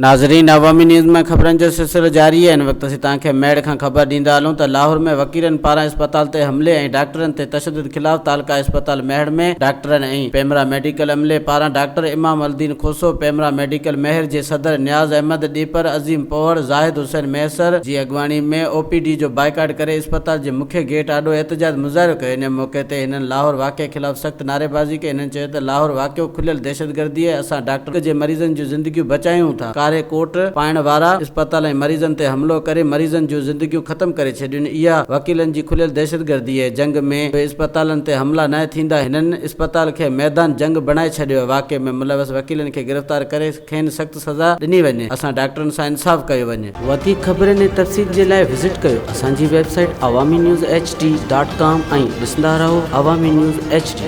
ناظرين عوامي نيوز ۾ خبرن جو سلسلو جاري آهي هن وقت اسين توهان کي ميڙ کان خبر ڏيندا هلون ته لاهور ۾ وڪيلن پاران اسپتال تي حملي ۽ ڊاڪٽرن تي تشدد خلاف تعلقه اسپتال ميهڙ ۾ ڊاڪٽرن ۽ پيمرا ميڊيڪل عملي پاران ڊاڪٽر امام الدين کوسو پيمرا ميڊيڪل ميهڙ جي صدر نياز احمد ڏيپر عظيم پوهڙ زاهد حسين مهيسر جي اڳواڻي ۾ او پي ڊي جو بائيڪاٽ ڪري اسپتال جي مکيه گيٽ آڏو احتجاج مظاهرو ڪيو ان موقعي تي هنن لاهور واقعي خلاف سخت نعريبازي ڪئي هنن چيو ته لاهور واقعو کليل دهشتگردي آهي اسان ڊاڪٽر جي مريضن جون زندگيون بچايون ٿا، ڪاري ڪوٽ پائڻ وارا اسپتال ۽ مريضن تي حملو ڪري مريضن جون زندگيون ختم ڪري ڇڏيون، اها وڪيلن جي کليل دهشتگردي آهي، جنگ ۾ به اسپتالن تي حملا ناهي ٿيندا، هنن اسپتال کي ميدان جنگ بڻائي ڇڏيو آهي، واقعي ۾ ملوث وڪيلن کي گرفتار ڪري کين سخت سزا ڏني وڃي، اسان ڊاڪٽرن سان انصاف ڪيو وڃي. وڌيڪ خبرن ۽ تفصيل جي لاء وزٽ ڪيو اسان جي website Awami news H D dot com ۽ ڏسندا رهو عوامي نيوز ايڇ ڊي.